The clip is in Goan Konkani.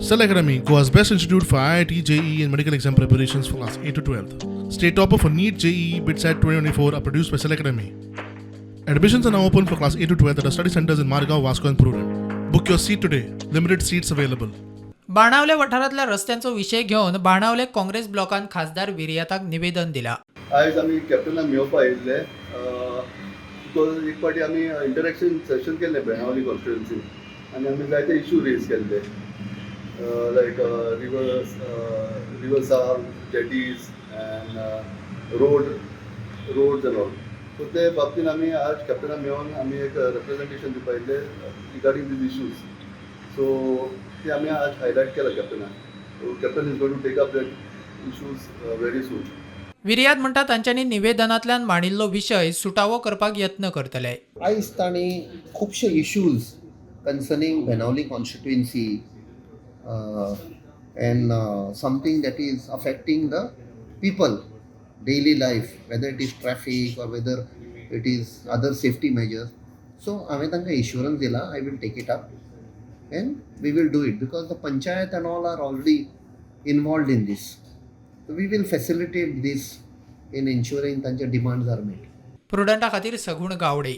Cell Academy, Goa's best institute for IIT, JEE, and medical exam preparations for class 8 to 12. State topper for NEET, JEE, BITSAT 2024 are produced by Cell Academy. Admissions are now open for class 8 to 12 at our study centers in Margao, Vasco, and Prudent. Book your seat today. Limited seats available. Benaulim वाठारांतल्या रस्त्यांचो विशय घेवन बाणावले काँग्रेस ब्लॉकान खासदार विरियाताक निवेदन दिला. आयज आमी कॅप्टनाक मेळोवपा आयिल्ले because एक फावटी आमी इंटरेक्शन सेशन केल्लें बेणावली कॉन्स्टिट्युन्सी आनी आमी जायते इशू रेज केल्ले, like river Sal, jetties and roads and all. So ते बाबतीन आमी आज कॅप्टनाक मेळोन आमी एक रिप्रेझेंटेशन दिवपा आयिल्ले रिगार्डींग these issues. सो ते आमी आज हायलायट केला कॅप्टनाक. So captain is going to take up that issues very soon. Viriato म्हणटा, तांच्यांनी निवेदनांतल्यान मांडिल्लो विशय सुटावो करपाक यत्न करतले. आयज तांणी खुबशे issues concerning Benaulim constituency and something that is affecting the people daily life, whether it is traffic or whether it is other safety measures. So हांवें तांकां एश्युरन्स दिला, I will take it up and we will do it because the panchayat and all are already involved in this. We will facilitate this in ensuring तांचे डिमांड्स are met. प्रुडंटा खातीर सगुण गावडे.